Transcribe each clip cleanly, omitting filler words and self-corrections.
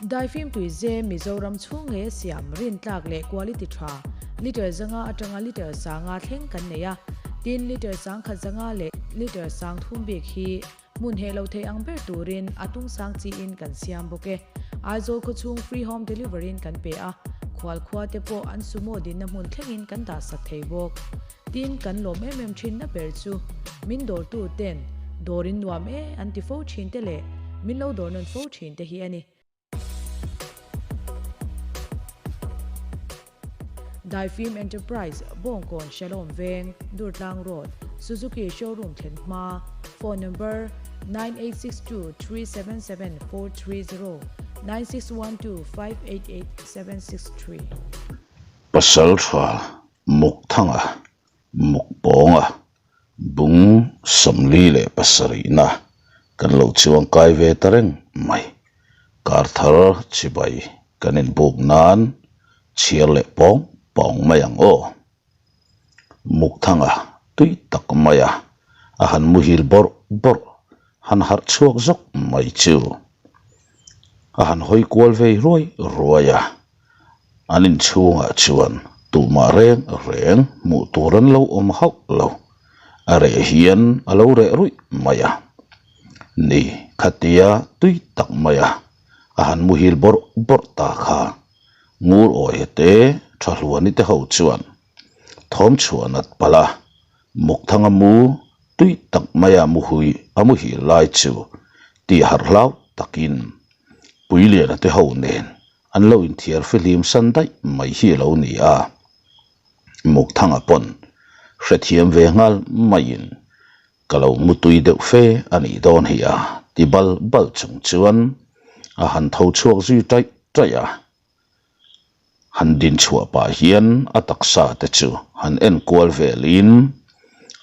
Daifim tuize Mizoram chhung nge siam rintlak leh quality tha litre zanga atanga litre sanga thleng kan nei a, tin litre sangkhat zanga leh litre sang thum bik hi hmun heh lo thei ang ber turin a tung sang chiin kan siam bawk e. Aizawl khawchhung free home delivery in kan pe a, khual khua te pawh an sumo dinna hmun thlengin kan dah sak thei bawk. Tin kan lawm em em thinna ber chu min dawrtu ten dawr in nuam e an ti fo thin te leh min lo dawr nawn fo thin te hi a ni. Daifim Enterprise, Bawngkawn Shalom Veng, Durtlang Road, Suzuki Showroom thlen hma, Phone number, 9862377430, 9612588763. Pasaltha Mukthanga, Mukpawnga, bung 47 na kan lo chuang kai ve ta reng mai. Kar thar chibai kan inbuk nan chhiar leh pawng pawng mai ang aw. Mukthanga tui tak maia a han muhil bawrh bawrh han harh chhuak zawk mai chu a han hawi kual vei ruai ruai a. An inchhungah chuan tumah reng reng hmuh tur an lo awm hauh lo, a reh hian a lo reh ruih mai a. Ni khatia tui tak mai a, a han muhil bawrh bawrh ta kha. Ngur awihe te tha hluani te ho chuan thawm chhuah nat palh a, Mukthanga mu tui tak maia muhui a muhil lai chu tih harh hlau takin Puiliana te ho nen an lo inthiar fihlim san daih mai hi a lo ni a. Mukthanga pawn hrethiam ve nghal maiin ka lo mutui deuh fe a nih dawn hi a ti bal bal chung chuan a han tho chhuak zui taih taih a. Han din chhuah pah hian a taksa te chu han en kual velin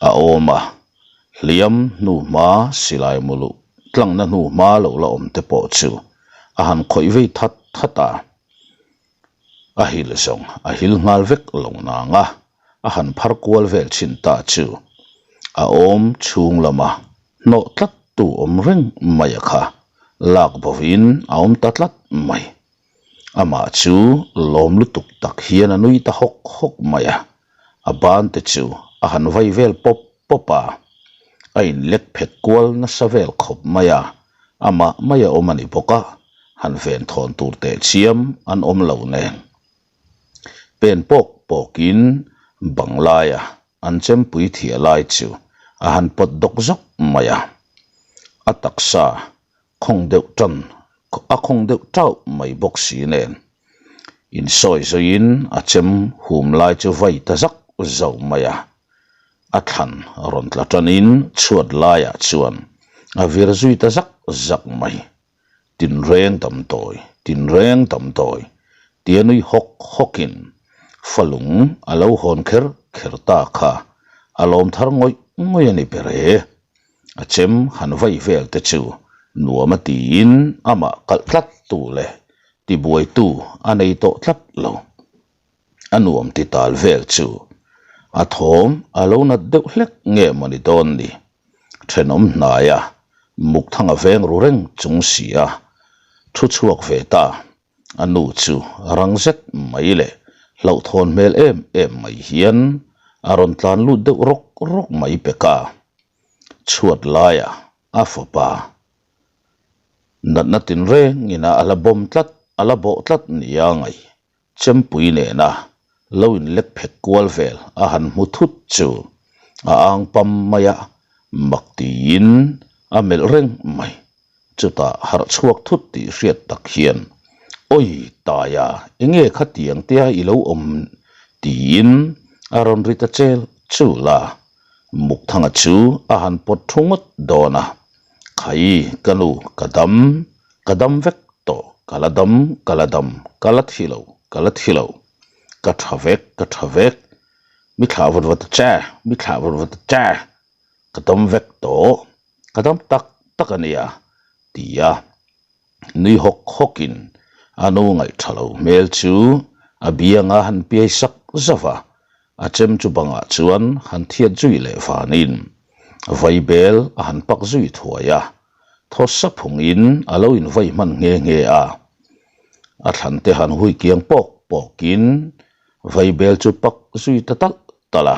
a awm a, hliam hnu hma silai muluh tlangna hnu hma lo la awm te pawh chu a han khawih vei that that a, a hil zawng a hil nghal vek lo nang a, a han phar kual vel thin ta chu a awm chhung lama hnawh tlat tu awm reng mai a kha lak bovin a awm ta tlat mai. Amah chu lawm lutuk tak hian a nui ta hawk hawk mai a, a ban te chu a han vai vel pawp pawp a, a inlek phet kual nasa vel khawp mai a, amah mai a awm a ni bawk a, han ven thawn tur teh chiam an awm lo nen. Pen pawk pawkin bang laia an chempui thiah lai chu a han pawt dawk zawk mai a, a taksa khawng deuh tan a khawng deuh tauh mai bawk si nen insawi zawiin a chem hum lai chu vai ta zak zauh mai a, a thlan rawn tla tanin chhuat laiah chuan a vir zui ta zak zak mai. Tinreng damdawi, tinreng damdawi tia nui hawk hawkin falung a lo hawn kher kher ta kha a lawm thar ngawih ngawih a ni ber e. A chem han vai vel te chu nuam a tiin amah kalh tlat tu leh tibuaitu a nei tawh tlat lo. A nuam ti tal vel chu a thawm a lo nat deuh hlek nge maw ni dawn ni. Thenawm hnaia mukthanga veng ru reng chung si a thu chhuak ve ta. A nu chu rang zet mai leh hlauhthawn hmel em em mai hian a rawn tlan lut deuh rawk rawk mai pek a. Chhuat laia a fapa natna tinrengin a la bawm tlat, a la bawh tlat nia ngaih Chempui nena lo inlek phet kual vel a han hmu thut chu a ang pam mai a, mak tiin a melh reng mai. Chutah harh chhuak thut tih hriat tak hian, Awi Taia, enge khatiang tea i lo awm? tiin a rawn ri ta chel chul a. Mukthanga chu a han pawt thu ngawt dawn a, Khai, ka nu, ka dam, ka dam vek tawh, ka la dam, ka la dam, ka la thi lo, ka la thi lo, ka tha vek, ka tha vek, mi thlah vat vat a che, mi thlah vat vat a che, ka dam vek tawh, ka dam tak tak a nia, ti a nui hawk hawkin a nu ngaihtha lo hmel chu a bianga han piai sak zauh a, a chem chu bangah chuan han thiat zui leh vanin vaibel a han pak zui thuai a, thaw sa phungin a lo invai hman nghe nghe a. A thlan te han hui kiang pawk pawkin vaibel chu pak zui ta talh talh a.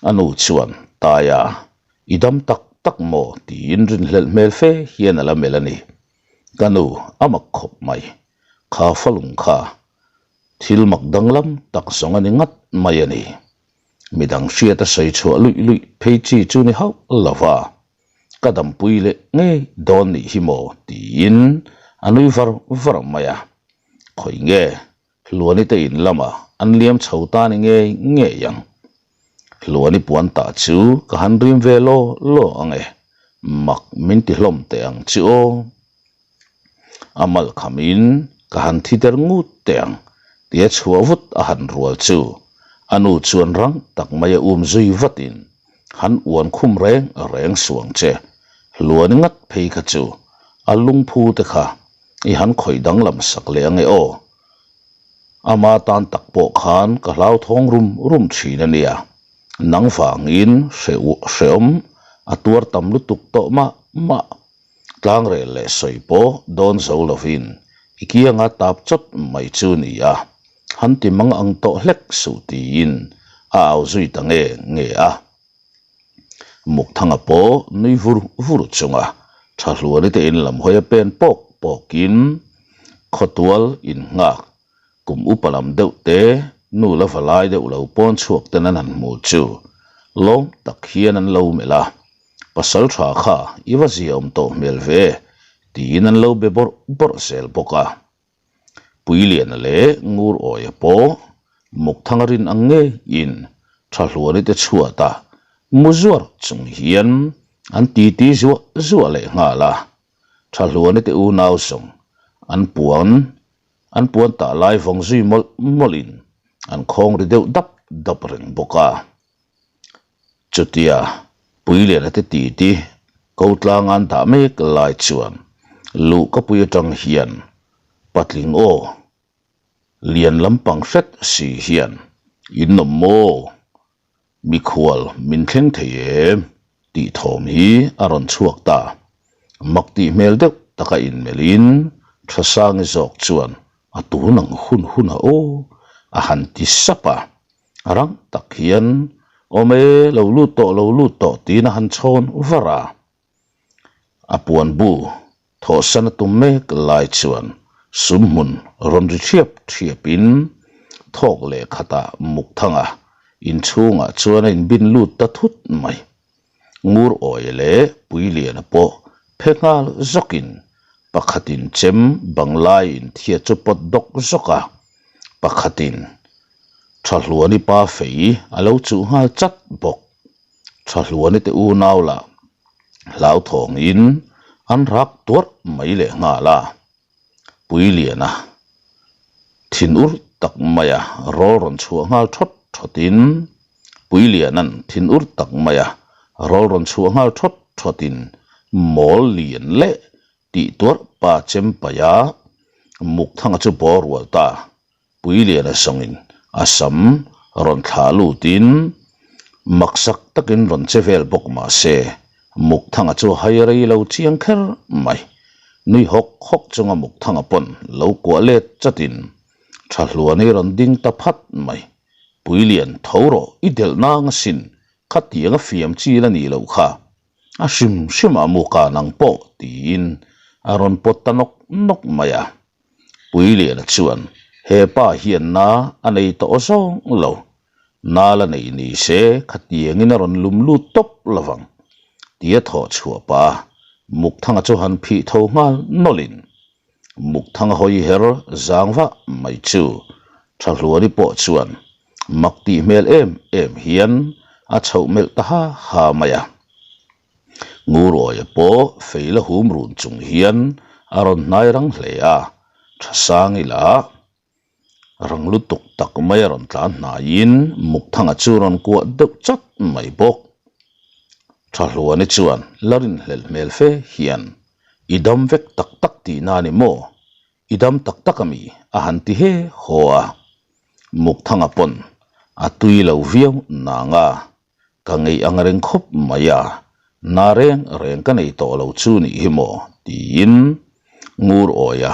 A nu chuan, Taia, i dam tak tak maw? tiin rinhlelh hmel fe hian a la melh a ni. Ka nu, a mak khawp mai. Kha falung kha thil mak danglam tak zawng a ni ngat mai a ni. Midang hriat a sawi chhuah luih luih phei chi chu ni hauh lo va, ka dampui leh ngei dawn nih hi maw tiin a nui var var mai a. Khawi nge Hluani te in lamah an liam chho ta ni ngei ngei ang. Hluani puan tah chu ka han rim ve law law ang e, mak min ti hlawm teh ang chu aw. A mal khamin ka han thi der ngut teh ang tia chhuah vut a han rual chu a nu chuan rang tak mai a um zui vatin han uan khum reng reng suang che. Hluani ngat phei kha chu a lungphu te kha I han khawih danglam sak leh ange aw. Ama tan tak pawh khan ka hlauthawng rum rum thin a nia. Nang vangin hrehawm a tuar tam lutuk tawh mah mah. Tlangrel leh sawi pawh dawn zo lovin i kianga tap chawt mai chu ni a. Han ti mang ang tawh hlek suh tiin a au zui ta nge nge a. Mukthanga pawh nui vur vur chunga Thahluani te in lam hawi a pen pawk pawkin khawtual in nghak kum upa lam deuh te nu la va lai deuh lo pawn chhuak ten an han hmu chu lawm tak hian an lo melh a, Pasal tha kha i va zia awm tawh hmel ve tiin an lo be bawrh bawrh zel bawk a. Puiliana leh Ngur Awia pawh Mukthanga rin ang ngeiin Thahluani te chhuat a mu zuar chung hian an titi zuah zuah leh nghal a. Thahluani te unau zawng an puan an puan tah lai vawng zui mawlh mawlhin an khawng ri deuh dap dap reng bawk a. Chutia Puiliana te titi ko tlang an dah mek lai chuan luh ka pui atang hian patling aw lian lampang hret si hian in awm maw mikhual min thleng thei em tih thawm hi a rawn chhuak ta. Mak tih hmel deuh taka inmelhin Thasangi zawk chuan a tun ang hun hun a aw a han ti sap a. Rang tak hian awm e, lo lut tawh, lo lut tawh tiin a han chhawn var a. A puan bu thawhsan a tum mek lai chuan sum hmun rawn ri thiap thiapin thawk leh khatah muk thanga inchhungah chuan a inbin lut ta thut mai. Ngur Awia leh Puiliana pawh phe nghal zawkin pakhatin chem banglai inthia chu pawt dawk zawk a, pakhatin Thahluani pa fei a lo chuh nghal chat bawk. Thahluani te unau lah hlauthawngin an rak tuarh mai leh nghal a. Puiliana thinur tak maia rawl rawn chhuah nghal thawt thawtin Puiliana'n thinur tak maia rawl rawn chhuah nghal thawt thawtin mawl lian leh tih tuarh pa chem paih a, Mukthanga chu bawr rual ta. Puiliana zawngin a sam rawn thlah lutin maksak takin rawn che vel bawk mah se, Mukthanga chu hai rei lo chiang kher mai. Nui hawk hawk chunga Mukthanga pawn lo kuah let chatin Thahluani rawn ding ta phat mai. Puilian tho rawh i delh nang asin, khatiang a fiam chi la nih loh kha. A hrim hrim a muka nang pawh tiin a rawn pawt ta nawk nawk mai a. Puiliana chuan he pa hian na a nei tawh zawng lo, na la nei ni se khatiangin a rawn lum lut tawp lovang tia thawh chhuah pah a Mukthanga chu han phih tho nghal nawlhin Mukthanga hawi her zang vah mai chu Thahluani pawh chuan mak tih hmel em em hian a chhoh melh ta ha ha mai a. Ngurawia pawh fei la hum run chung hian a rawn hnai rang hle a, Thasang ila rang lutuk tak mai a rawn tlan hnaiin Mukthanga chu rawn kuah deuh chat mai bawk. Thahluani chuan la rinhlelh hmel fe hian, I dam vek tak tak tihna a ni maw? I dam tak tak a mi? a han ti he haw a. Mukthanga pawn a tui lo viau nang a, ka ngeih ang reng khawp mai a, na reng reng ka nei tawh lo chu nih hi maw? tiin ngur awi a.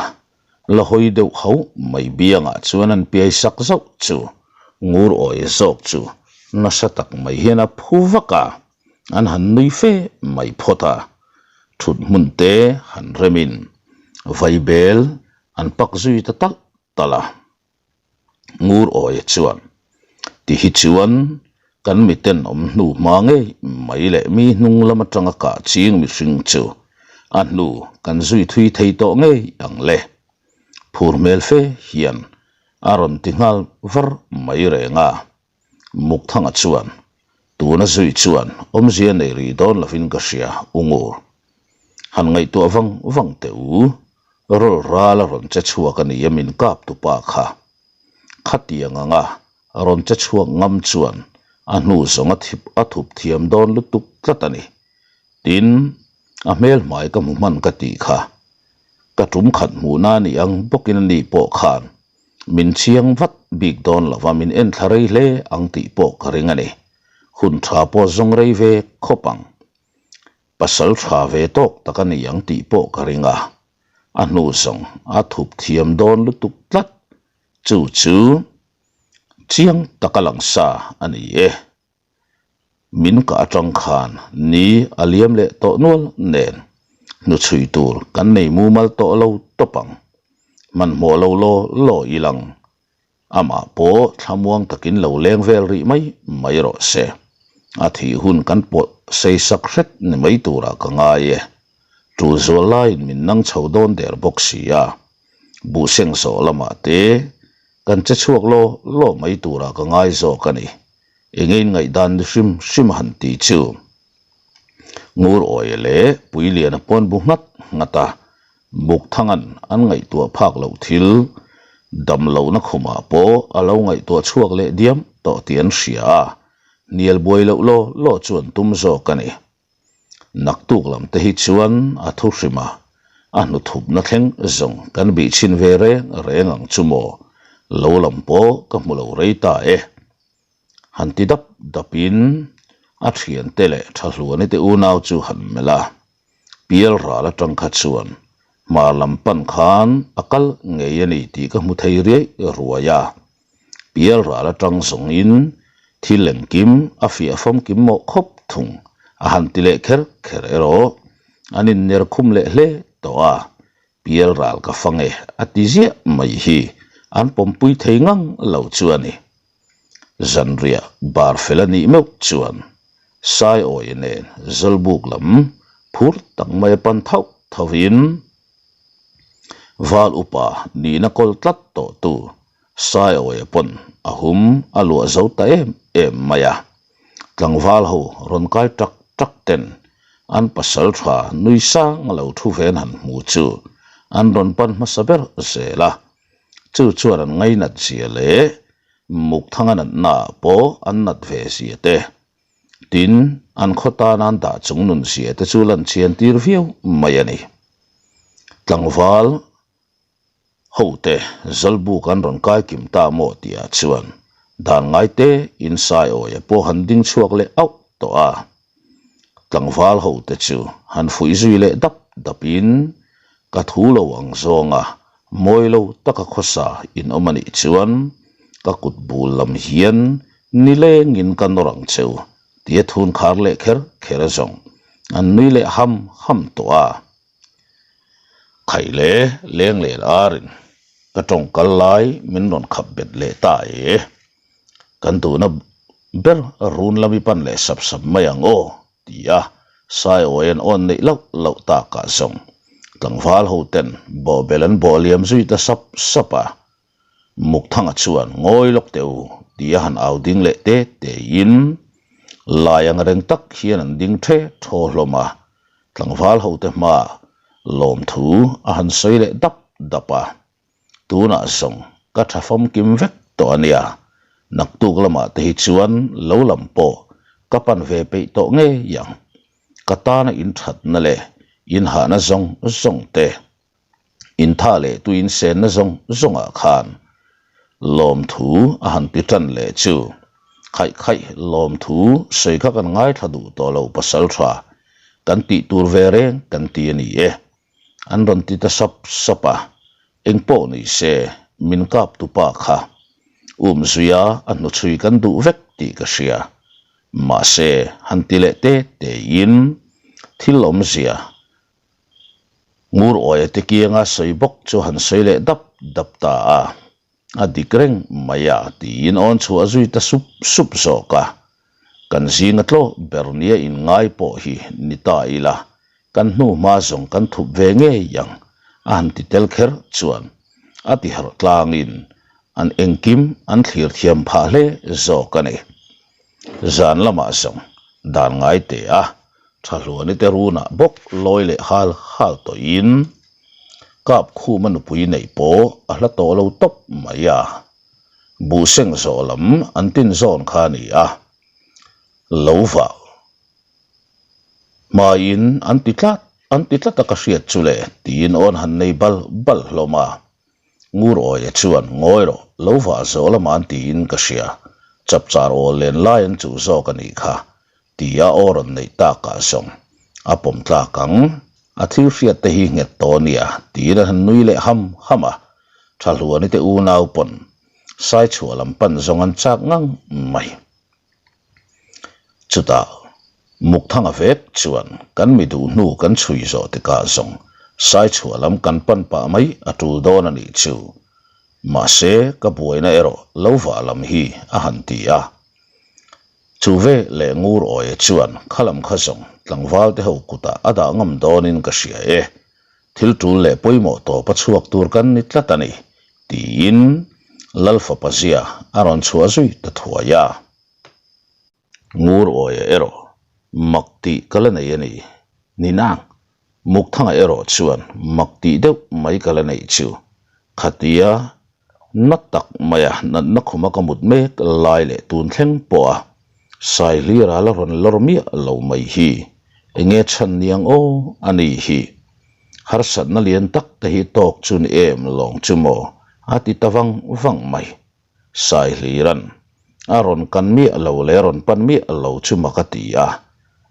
La hawi deuh hauh mai biangah chuan an piai sak zauh chu ngur awi zawk chu nasa tak mai hian a phu vak a, an han nui fe mai phawt a. Thut hmun te han remin vaibel an pak zui ta talh talh a. Ngur awia chuan, Ti hi chuan kan miten awm hnu hma ngei mai leh mi hnung lam atanga kah ching mihring chu a hnu kan zui thui thei tawh ngei ang le. Phur hmel fe hian a rawn ti nghal var mai reng a. Mukthanga chuan, Tuna zui chuan awmzia nei rih dawn lovin ka hria, U Ngur. Han ngaihtuah vang vang teh u, rawl ral a rawn che chhuak a ni a min kap tu pa kha. Khatiang anga rawn che chhuak ngam chuan a hnu zawng a thip a thup thiam dawn lutuk tlat a ni. Tin, a hmel hmai ka hmu hman ka tih kha. Ka tum khat hmuhna a nih ang bawkin a ni pawh khan Min chiang vat bik dawn lo va, min en thla rei hle ang tih pawh ka ring a ni. Hun tha pawh zawng rei ve khawp ang. Pasal tha ve tawk tak a ni ang tih pawh ka ring a. A hnu zawng a thup thiam dawn lutuk tlat. Chu chu chiang taka lang sa a ni e. Min kah atang khan ni a liam leh tawh nual nen hnuchhui tur kan nei mumal tawh lo tawp ang. Hmanhmawh lo law law i lang. Amah pawh thlamuang takin lo leng vel rih mai mai rawh se. A thih hun kan pawh sei sak hret ni mai turah ka ngai e. Tul zual laiin min nang chho dawn der bawk si a. Buhseng zawh lamah te kan che chhuak law law mai turah ka ngai zawk a ni. Enge in ngaihdan ni hrim hrim a han ti chu. Ngur awia leh Puiliana pawn bu nghat nghat a, Bukthang'an an ngaihtuah phak loh thil dam lohna khumah pawh a lo ngaihtuah chhuak leh diam tawh tih an hria a, hnial buai loh law law chu an tum zawk a ni. Naktuk lam te hi chuan a thu hrim a, a hnuthupna thleng zawng kan bih chhin ve reng reng ang chu maw, lo lam pawh ka hmu lo rei ta e. Han ti dap dap in a thiante leh Thahluani te unau chu han melh a, Pial ral atang kha chuan hmar lam pan khan a kal ngei a ni tih ka hmu thei riai ruai a. Pial ral atang zawng in thil engkim a fiah famkim mawh khawp thung a han ti leh kher kher erawh an inner khum leh hle tawh a, Pial ral ka fang e a ti ziah mai hi an pawmpui thei ngang lo chu a ni. Zanriah bar fel a nih meuh chuan Saiawia nen Zawlbuk lam phur tak mai a pan thauh thauhin Val upa nihna kawl tlat tawhtu Saiawia pawn a hum a luah zo ta em em mai a. Tlangval ho rawn kai tak tak ten an pasal tha nui sang lo thu ven han hmu chu an rawn pan hmasa ber zel a, chu chuan an ngainat zia leh Mukthanga natna ah pawh an nat ve zia te, tin an khaw tan an dah chung nun zia te chu lan chian tir viau mai a ni. Tlangval. Hote, Zawlbuk an rawn kai kim ta maw tihah chuan dan ngai te in Saiawia pawh han ding chhuak leh auh tawh a. Tlangval hote chu han fuih zui leh dap dapin ka thu lo ang zawnga mawi lo taka khawsa in awm a nih chuan ka kut bul lam hian nilengin ka nawr ang cheu tia thun khar leh kher kher zawng an nui leh ham ham tawh a. Khaih le leng leh arin ka tawng kal lai min rawn khap bet leh ta e. Kan duhna ber run lam i pan leh sap sap mai ang aw ti a Saiawi an awn neih loh loh takah zawng tlangval ho ten bawhbel an bawh liam zui ta sap sap a. Mukthanga chuan ngawi lawk teh u ti a han au ding leh te te in lai ang reng tak hian an ding the thaw hlawm a. Tlangval hote hmaah lawmthu a han sawi leh dap dap a, Tunah zawng ka tha famkim vek tawh a nia, naktuk lamah te hi chuan lo lam pawh ka pan ve peih tawh ngei ang. Ka tana inthatna leh inhahna zawng zawng te Intha leh tuin senna zawng zawngah khan lawmthu a han ti tan leh chu khaih khaih lawmthu sawi kha kan ngaithla duh tawh lo pasal tha kan tih tur ve reng kan ti a ni e an rawn ti ta sap sap a. Engpawh ni se, min kap tupa kha umzuia a hnuchhui kan duh vek tih ka hria. Mahse, han ti leh te tein thil awmzia ngur awia te kianga sawi bawk chu han sawi leh dap dap ta a. A dik reng mai a tiin awn chhuah zui ta sup sup zawk a. Kan zinga tlaw ber nia inngai pawh hi ni ta ila, kan hnu hma zawng kan thup ve ngei ang a han ti tel kher chuan a ti harh tlangin an engkim an thlir thiam phah hle zawk a ni. Zan lamah zawng dan ngai te a, Thahluani te runah bawk lawi leh hal hal tawhin kap khuma nupui neih pawh a hla tawh lo tawp mai a. Buhseng zawh lam an tin zawn kha a ni a, lo vah hmain an ti tlat an ti tlat a ka hriat chu le tiin awn han nei bal bal hlawm a. Ngur Awia chuan ngawi rawh, lo vah zawh lamah an tiin ka hria, chapchar awl len lai an chuh zawk a nih kha tia aw rawn neih takah zawng a pawm tlak ang, a thil hriat te hi nghet tawh nia tiin an han nui leh ham ham a, Thahluani te unau pawn Saichhuah lam pan zawng an chak ngang mai. Chutah Mukthanga vek chuan kan mi duh hnu kan chhui zawh tikah zawng Saichhuah lam kan pan pah mai a tul dawn a nih chu. Mahse ka buaina erawh lo vah lam hi a han ti a. Chu ve leh ngur awia chuan khalam kha zawng tlangval te ho kutah a dah ngam dawnin ka hria e. Thil tul leh pawimawh tawp a chhuak tur kan ni tlat a ni, tiin Lalfapa zia a rawn chhuah zui ta thuai a. Ngur awia erawh mak tih ka la nei a ni. Ni nang, Mukthanga erawh chuan mak tih deuh mai ka la neih chu. Khatia na tak maia natna khuma ka mut mek lai leh tun thleng pawha Saihlira la rawn lawr miah lo mai hi enge chhan niang aw a ni hi. Harsatna lian tak te hi tawk chu ni em lawng chu maw a ti ta vang vang mai. Saihliran a rawn kan miah lo leh rawn pan miah lo chu mak a ti a,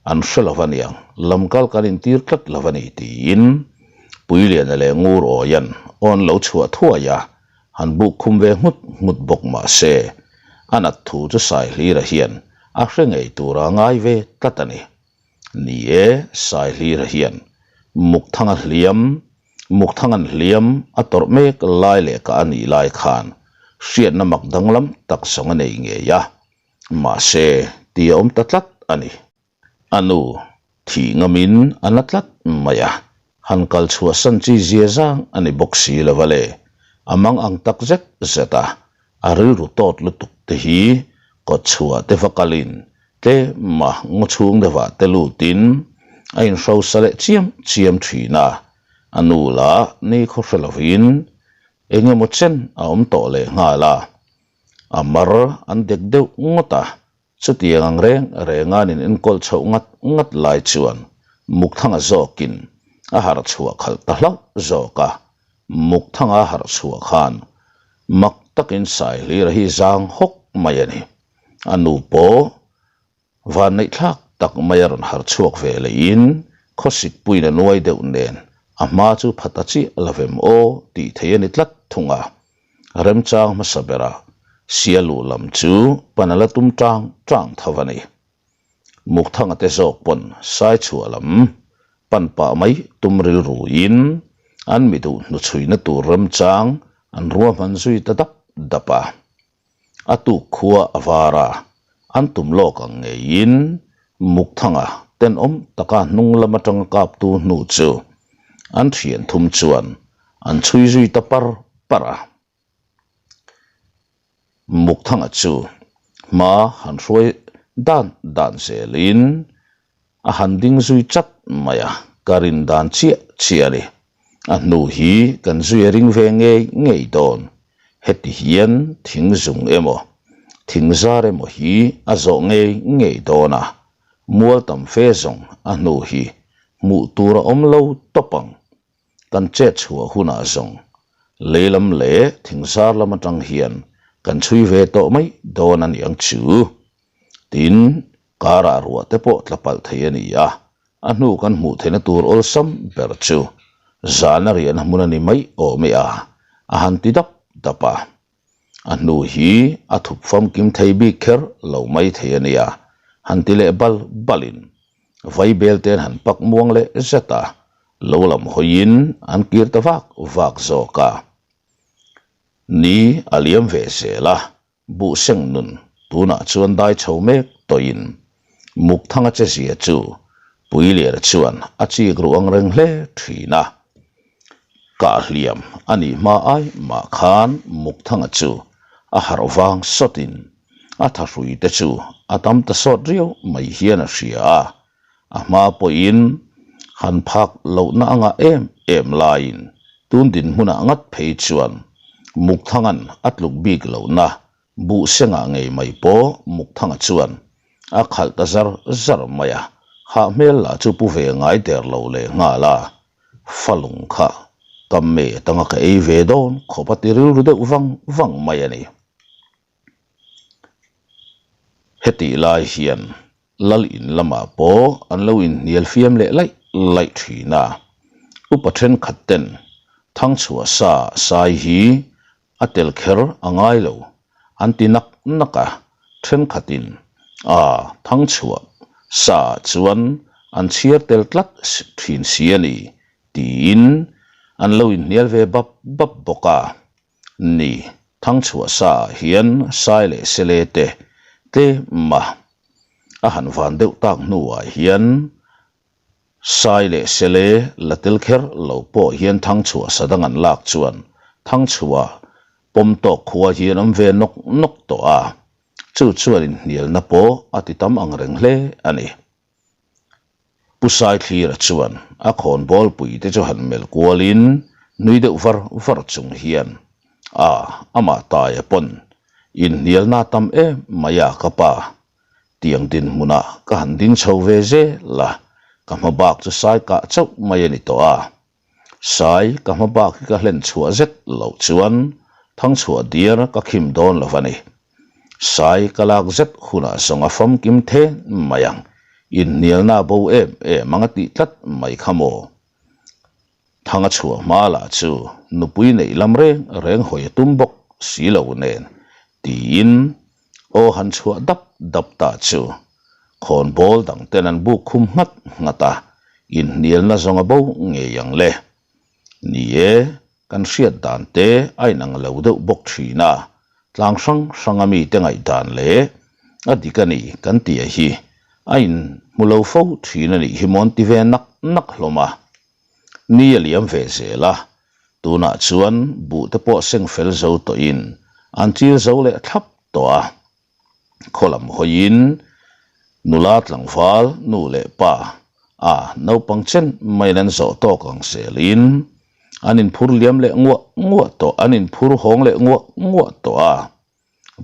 an hre lo va niang, lamkal kan intir tlat lo va ni tiin Puiliana leh Ngur Awian awn lo chhuah thuai a, han buk khum ve nghut nghut bawk mah se, a nat thu chu Saihlira hian a hre ngei tura ngai ve tlat a ni. Ni e, Saihlira hian Mukthanga hliam Mukthangan hliam a tawrh mek lai leh ka a nih lai khan hriatna mak danglam tak zawng a nei ngei a, mahse tih a awm ta tlat a ni. A nu thih ngamin a na tlat mai a, han kal chhuahsan chi zia zang a ni bawk si lo va le, a mang ang tak zet zet a, a rilru tawt lutuk te hi kawtchhuah te va kalin Tlema ngaw chhung deuhah te lutin a inhrosa leh chiam chiam thin a, a nu lah ni khaw hre lovin eng emaw chen a awm tawh leh nghal a, a mar an dek deuh ngawt a, chutiang ang reng renga an inenkawl chhoh ngat ngat lai chuan Mukthanga zawkin a harh chhuah khalh ta hlauh zawk a, Mukthanga harh chhuah khan mak takin Saihlira hi zang hawk mai a ni. A nu pawh vanneih thlak tak mai a rawn harh chhuak ve leiin khawsik puiin a nuai deuh nen a hma chu pha ta chiah lo vem aw tih thei a ni tlat thung a. Remchang hmasa berah Sialu lam chu pan a la tum tang tang tho a ni. Mukthanga te zawk pawn Saichhuah lam pan pah mai tum rilruin an mi duh hnuchhuina tur remchang an ruahman zui ta dap dap a. A tuk khua a var a, an tum lawk ang ngeiin Mukthanga tenawm taka hnung lam atanga kaptu hnu chu an thian thum chuan an chhui zui ta par par a. Mukthanga chu hma han hruai dan dan zelin A han ding zui chat mai a, ka rin dan chiah chiah a ni. A hnu hi kan zui a ring ve ngei ngei dawn. Heti hian thing zung emaw, thing zar emaw hi a zawh ngei ngei dawn a, mual tam fe zawng a hnu hi hmuh tur a awm lo tawp ang. Kan chet chhuah hunah zawng lei lam leh thing zar lam atang hian kan chhui ve tawh mai dawn a ni ang chu. Tin, Karah ruah te pawh tla palh thei a ni a, a hnu kan hmuh theihna tur awlsam ber chu zana riahna hmun a ni mai awm e a. a han ti dap dap a. A hnu hi a thup famkim thei bik kher lo mai thei a nia, han ti leh bal balin vaibel te an han pak muang leh zet a, lo lam hawiin an kir ta vak vak zawk a. Ni a liam ve zel a, Buhseng nun tunah chuan dai chho mek tawhin Mukthanga che zia chu Puiliana chuan a chik ruh ang reng hle thin a. Kah hliam a nih hma ai mah khan Mukthanga chu a harh vang sawtin a thahrui te chu a tam ta sawt riau mai hian a hria a. A hma pawhin han phak lohna a ngah em em laiin tun dinhmunah ngat phei chuan Mukthanga'n a tluk bik lohna buh sengah ngei mai pawh Mukthanga chuan a khalh ta zar zar mai a, hah hmel lah chu pu ve ngai der lo leh nghal a, falung kha ka me tanga ka ei ve dawn khawp a ti rilru deuh vang vang mai a ni. Hetih lai hian Lal in lamah pawh an lo inhnial fiam leh laih laih thin a, upa thenkhat ten Thangchhuah sa sai hi a tel kher a ngai lo an ti nak nak a, thenkhatin a Thangchhuah sa ah chuan an chhiar tel tlat thin si a ni tiin an lo inhnial ve bap bap bawk a. Ni, Thangchhuah sa ah hian Sai leh Sele te tlem a a han van deuh tak hnuah hian Sai leh Sele la tel kher lo pawh hian Thangchhuah sa dang an lak chuan Thangchhuah pawm tawk khua hian awm ve nawk nawk tawh a, chu chuan inhnialna pawh a ti tam ang reng hle a ni. Pu Saithlira chuan a khawnbawl pui te chu han melh kualin nui deuh var var chung hian, A, amah taia pawn inhnialna tam em mai a ka pa, tiang dinhmunah ka han ding chho ve zel a, ka hma bak chu sai kah chauh mai a ni tawh a. Sai ka hma bak hi ka hlen chhuah zet loh chuan thangchhuah diar ka khim dawn lo a ni. Sai ka lak zet hunah zawng a famkim then mai ang, inhnialna bo em em ang a tih tlat mai kha maw? Thanga chhuah hma lah chu nupui neih lam reng reng hawi a tum bawk si lo nen tiin aw han chhuah dap dap ta chu khawnbawl dang ten an buk khum nghat nghat a, inhnialna zawng a bo ngei ang le. Ni e, kan hriat dan te a inang lo deuh bawk thin a, tlang hrang hranga mite ngaihdan leh a dik a ni kan tih hi a inhmu lo fo thin a nih hi mawn ti ve nak nak hlawm a. Ni a liam ve zel a, tunah chuan buh te pawh seng fel zo tawhin an chil zo leh thlap tawh a. Khaw lam hawiin nula tlangval nu leh pa a naupang chen maiin an zawh tawk ang zelin an inphur liam leh nguah nguah tawh, an inphur hawng leh nguah nguah tawh a.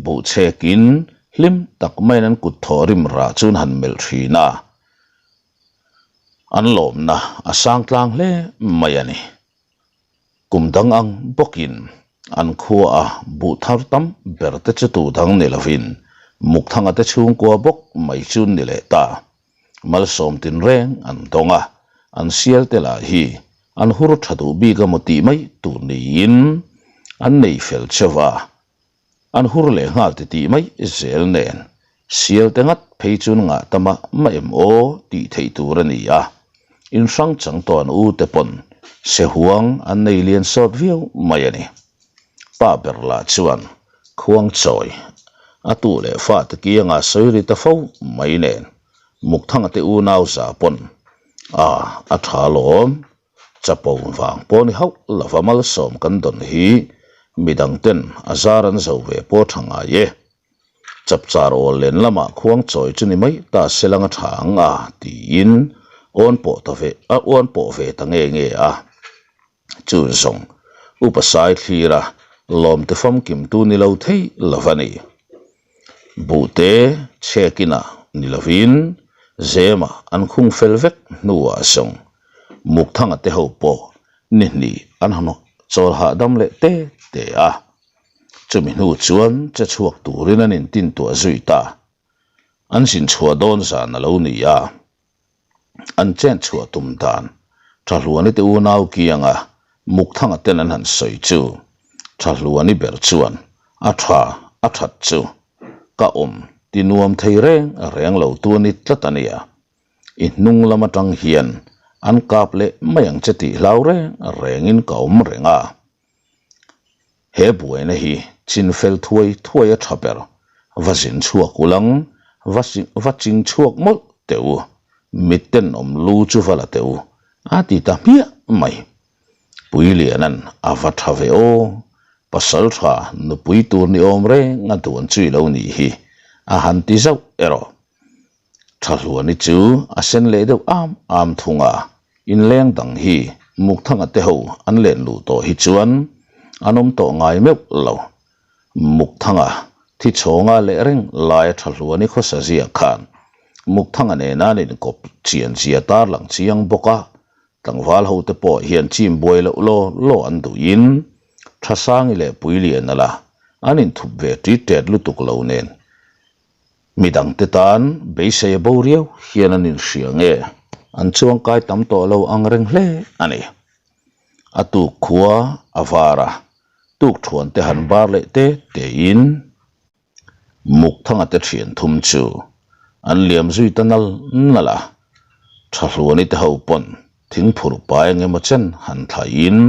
Buh chhekin hlim tak maiin an kut thawh rim rah chu an han melh thin a, an lawmna a sang tlang hle mai a ni. Kum dang ang bawkin an khua a buh thar tam ber te chu tu dang ni lovin Mukthanga te chhungkua bawk mai chu ni leh ta. Malsawm tinreng an dawng a, an sial te lah hi an hur tha duh bik a maw tih mai tur niin an nei fel cheu a, an hur leh nghal ti tih mai zel nen sial te ngat phei chuan ngah ta mah mah em aw tih theih tur a ni a, in hrang chang tawh an u te pawn sehuang an nei lian sawt viau mai a ni. Pa ber lah chuan khuang chawi a tu leh fa te kianga sawi ri ta fo mai nen Mukthanga te unau za pawn a a tha lawm. Chapo vang pawh ni hauh lova malsawm kan dawn hi midang ten a zar an zo ve pawh tha ngai e. Chapchar awl len lamah khuang chawi chu ni mai ta se lang a tha ang a tiin awn pawh ta ve a awn pawh ve ta nge nge a. Chu zawng upa sai thlir a lawmte famkim tu ni lo thei lova ni. Buhte chhekinah ni lovin Zema an khung fel vek hnuah zawng Mukthanga te ho pawh ni hnih an han chawl hahdam leh te te a. Chumi hnu chuan che chhuak turin an intintuah zui ta. An zin chhuah dawn zan a lo ni a. An chen chhuah tum dan Thahluani te unau kianga Mukthanga ten an han sawi chu. Thahluani ber chuan a tha a that chu ka awm ti nuam thei reng reng lo tu a ni tlat a nia. I hnung lam atang hian an kap leh mai ang che tih hlau reng rengin ka awm reng a. He buaina hi chin fel thuai thuai a tha ber. Va zin chhuak ulang, va va ching chhuak mawlh teh u. Mitten awm lu chu va la teh u, a ti ta hmiah mai. Puilianan a va tha ve aw, pasal tha nupui tur ni awm reng a duan chu i lo nih hi, a han ti zauh erawh. Thahluani chu a sen leh deuh am am thung a, inleng dang hi Mukthanga te ho an len luh tawh hi chuan an awm tawh ngai meuh lo. Mukthanga thi chhawnga leh reng laia Thahluani khawsa zia khan Mukthanga nena an inkawp chian zia tarlang chiang bawk a, tlangval ho te pawh hian chim buai loh law law an duhin Thasangi leh Puiliana la an inthup ve ṭit ṭet lutuk lo nen Midangte tan beisei a bo riau hian an inhria nge an chuangkai tam tawh lo ang reng hle a ni. A tuk khua a var a, tuk thuan te han bar leh te tein Mukthanga te thian thum chu an liam zui ta nal nal a, Thahluani te ho pawn thingphur pai eng emaw chen han thlaiin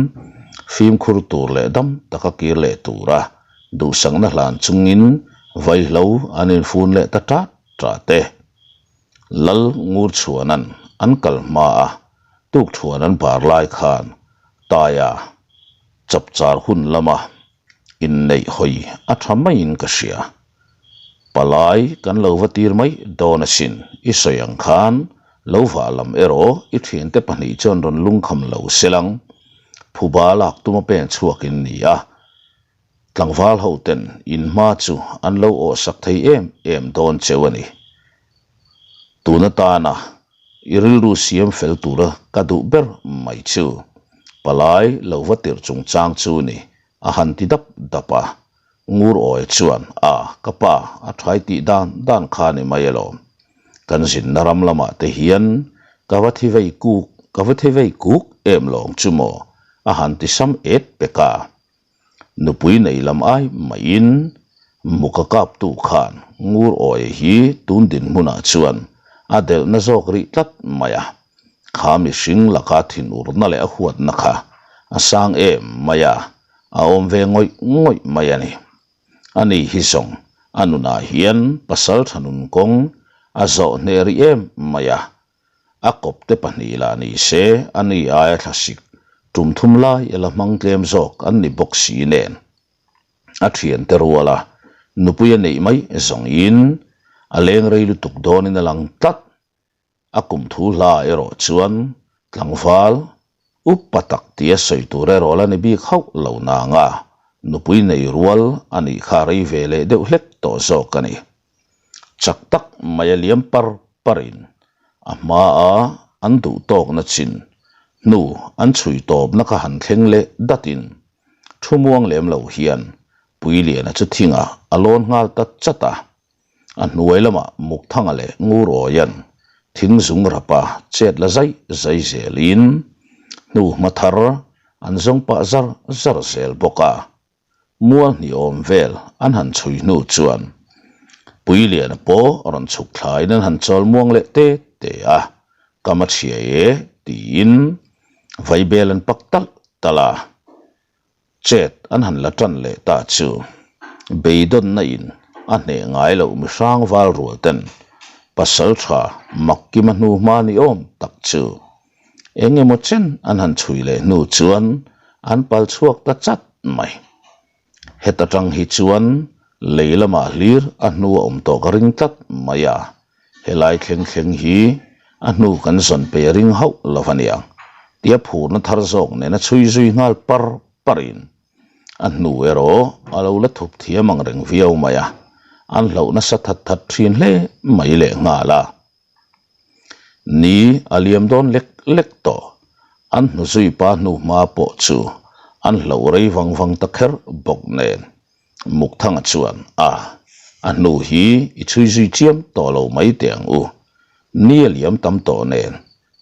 fimkhur tur leh dam taka kir leh tura duhsakna hlan chungin vaihlo an infun leh ta ṭat ṭat e. Lal Ngurchhuanan an kal hma a, tukthuan an bar lai khan Taia chapchar hun lama inneih hawi a tha maiin ka hria. Palai kan lo va tir mai dawn asin, i sawi ang khan lo vah lam erawh i thiante pahnih chuan rawn lungkham lo selang. Phuba lak tuma pen chhuakin ni a, tlangval ho ten in hma chu an lo awhsak thei em em dawn cheu a ni. Tun atana i rilru siam fel tura ka duh ber mai chu palai lo va tirh chungchang chu ni a han ti dap dap a. Ngur awi chuan, A, ka pa, a thai tih dan dan kha ni mai alawm. Kan zinna ram lamah te hian ka va thi vei kuk, ka va thi vei kuk em lawng chu maw? a han ti sam et pek a. Nupui nei lam ai maiin muka kaptu khan ngur awi hi tun dinhmunah chuan a delhna zawk rih tlat mai a. Kha mihring laka thinurna leh a huatna kha a sang em mai a, a awm ve ngawih ngawih mai a ni. Ani hi zawng a nunah hian pasal tha nun kawng a zawh hneh rih em mai a, A kawpte pahnih lah ni se, a ni aia thlasik tum thum lai a la hmang tlem zawk an ni bawk si nen. A thiante ruala nupui a neih mai zawngin a leng rei lutuk dawnin a lang tlat. A kum thu hla erawh chuan tlangval upa tak tia sawi tur erawh la ni bik hauh lo nanga nupui nei rual a nih kha rei ve leh deuh hlek tawh zawk a ni. Chak tak mai a liam par parin a hmaa an duh tawkna chin hnu an chhui tawpna kha han thleng leh datin thu muang lem lo hian Puiliana chu thingah a lawn nghal ta chat a. A hnuai lamah Mukthanga leh Ngurawian thing zung rapa chet la zai zai zelin hnu hma thar an zawng pah zar zar zel bawk a. Mual hnih awm vel an han chhui hnu chuan Puiliana pawh rawn chhuk thlaiin an han chawl muang leh te te a, Ka ma chhia e tiin vaibel an pak talh talh a, chet an han la tan leh ta chu beidawnna in a hneh ngai loh mihrang val rual ten pasal tha Makkima hnu hma ni awm tak chu Eng emaw chen an han chhui leh hnu chuan an pal chhuak ta chat mai. Heta tang hi chuan lei lamah hlir a hnu a awm tawh ka ring tlat mai a, helai thleng thleng hi a hnu kan zawn pe ring hauh lo a niang tia phurna thar zawk nena chhui zui nghal par parin a hnu erawh a lo la thup thiam ang reng viau mai a, an hlauh nasa that that thin hle mai lehnghal a. Ni a liam dawn lek lek tawh. An hnuzui pa hnu hma pawh chu an hloh rei vang vang ta kher bawk nen. Mukthanga chuan, A, a hnu hi i chhui zui chiam tawh lo mai teh ang u. Ni a liam tam tawh nen